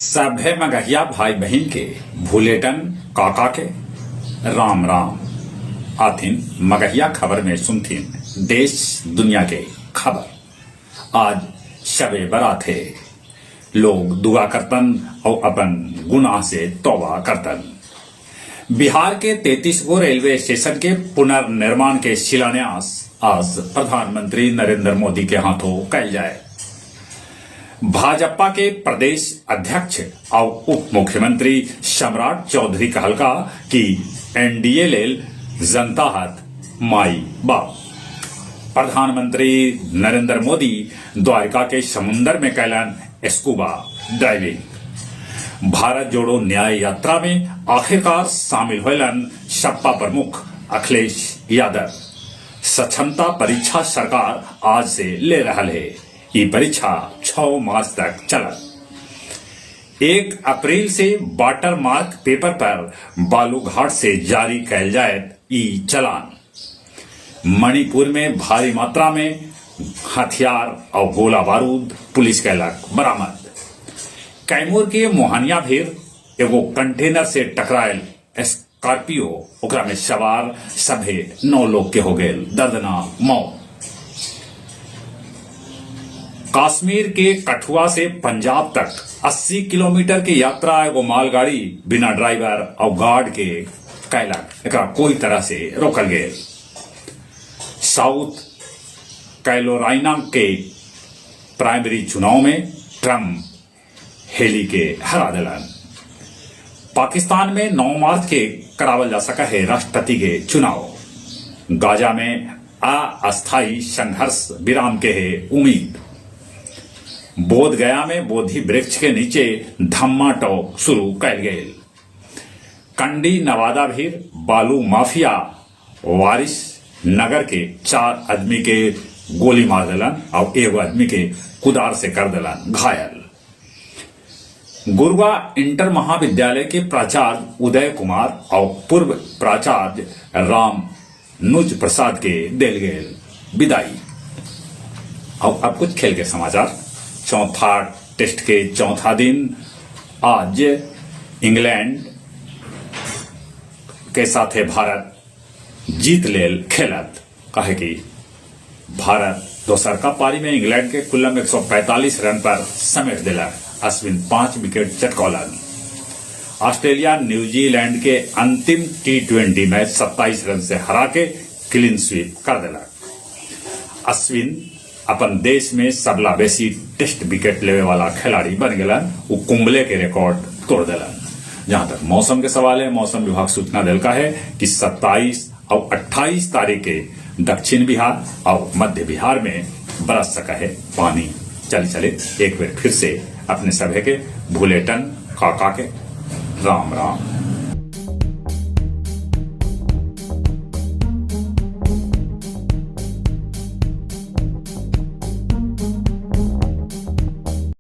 सभे मगहिया भाई बहिन के भुलेटन काका के राम राम। आथिन मगहिया खबर में सुनथिन देश दुनिया के खबर। आज शबे बारात है। लोग दुआ करतन और अपन गुनाह से तौबा करतन। बिहार के 33 गो रेलवे स्टेशन के पुनर्निर्माण के शिलान्यास आज प्रधानमंत्री नरेंद्र मोदी के हाथों कैल जाए। भाजपा के प्रदेश अध्यक्ष और उप मुख्यमंत्री सम्राट चौधरी कहलका कि एनडीए लेल जनता हथ माई बाप। प्रधानमंत्री नरेंद्र मोदी द्वारका के समुंदर में कैलन स्कूबा डाइविंग। भारत जोड़ो न्याय यात्रा में आखिरकार शामिल होलन सपा प्रमुख अखिलेश यादव। सक्षमता परीक्षा सरकार आज से ले रहा है। ये परीक्षा 6 मार्च तक चलत। 1 अप्रैल से वाटर मार्क पेपर पर बालूघाट से जारी कैल जाए ई चलान। मणिपुर में भारी मात्रा में हथियार और गोला बारूद पुलिस कैलक बरामद। कैमूर के मोहनिया भीर एगो कंटेनर से टकरायल स्कॉर्पियो, ओकरा में सवार सभे 9 लोग के हो गए दर्दनाक मौत। कश्मीर के कठुआ से पंजाब तक 80 किलोमीटर की यात्रा एगो मालगाड़ी बिना ड्राइवर और गार्ड के कैलक, एकरा कोई तरह से रोकल गए। साउथ कैरोलिना के प्राइमरी चुनाव में ट्रंप हेली के हरा दिलन। पाकिस्तान में 9 मार्च के करावल जा सका है राष्ट्रपति के चुनाव। गाजा में अस्थायी संघर्ष विराम के है उम्मीद। बोध गया में बोधि वृक्ष के नीचे धम्मा टॉक शुरू कैल गए। कंडी नवादा भीर बालू माफिया वारिस नगर के 4 आदमी के गोली मार दिलन और एगो आदमी के कुदार से कर दिलन घायल। गुरुआ इंटर महाविद्यालय के प्राचार्य उदय कुमार और पूर्व प्राचार्य राम नुज प्रसाद के दिल गए विदाई। और अब कुछ खेल के समाचार। चौथा टेस्ट के चौथा दिन आज इंग्लैंड के साथे भारत जीत लेल खेलत। काहे कि भारत दोसर का पारी में इंग्लैंड के कुल्लम 145 रन पर समेट दिलक। अश्विन 5 विकेट चटकौलन। ऑस्ट्रेलिया न्यूजीलैंड के अंतिम T20 match 27 run से हरा के क्लीन स्वीप कर दिलक। अश्विन अपन देश में सबला बेसी टेस्ट विकेट लेवे वाला खिलाड़ी बन गलन। वो कुंबले के रिकॉर्ड तोड़ दिलन। जहां तक मौसम के सवाल है, मौसम विभाग सूचना दिलका है कि 27 और 28 तारीख के दक्षिण बिहार और मध्य बिहार में बरस सका है पानी। चले चले एक बार फिर से अपने सभे के भुलेटन काका के राम राम।